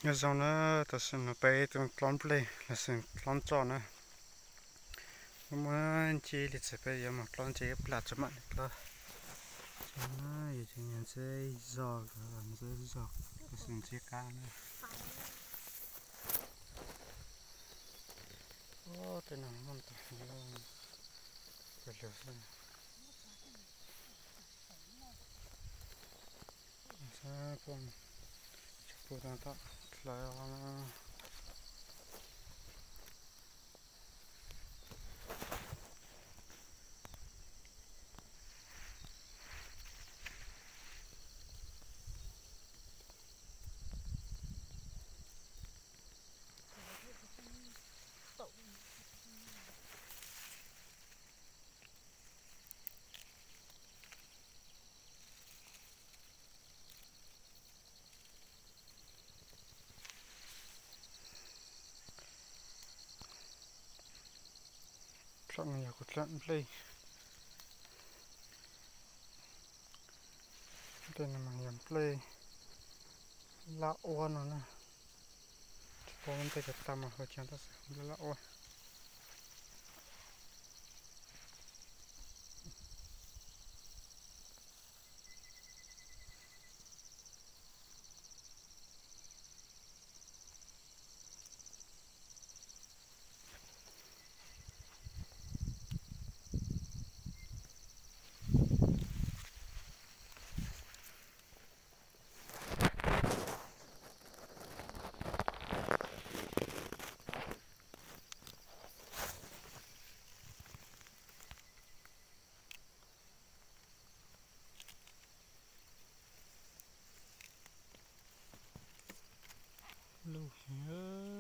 Nyob zoo na, tam sim no peb tuaj dlob nplej los sis dlob tsoj na. Muaj ntsis li txawm peb yuav mus dlob ntses plam tso mam li dlob. Yog tseem yog ntses zog, ntses zog, tab sis ntses qab na. Tej no muaj ntau, peb lug xwb. Sab pum, tsis pum tau tom dlawv os. Dlaim no yog kuv dlaim nplej. Nplej no mas yog nplej laj ua no na. Tsis paub nplej cov tau mas hu cas tab sis nplej laj ua. Lub heev.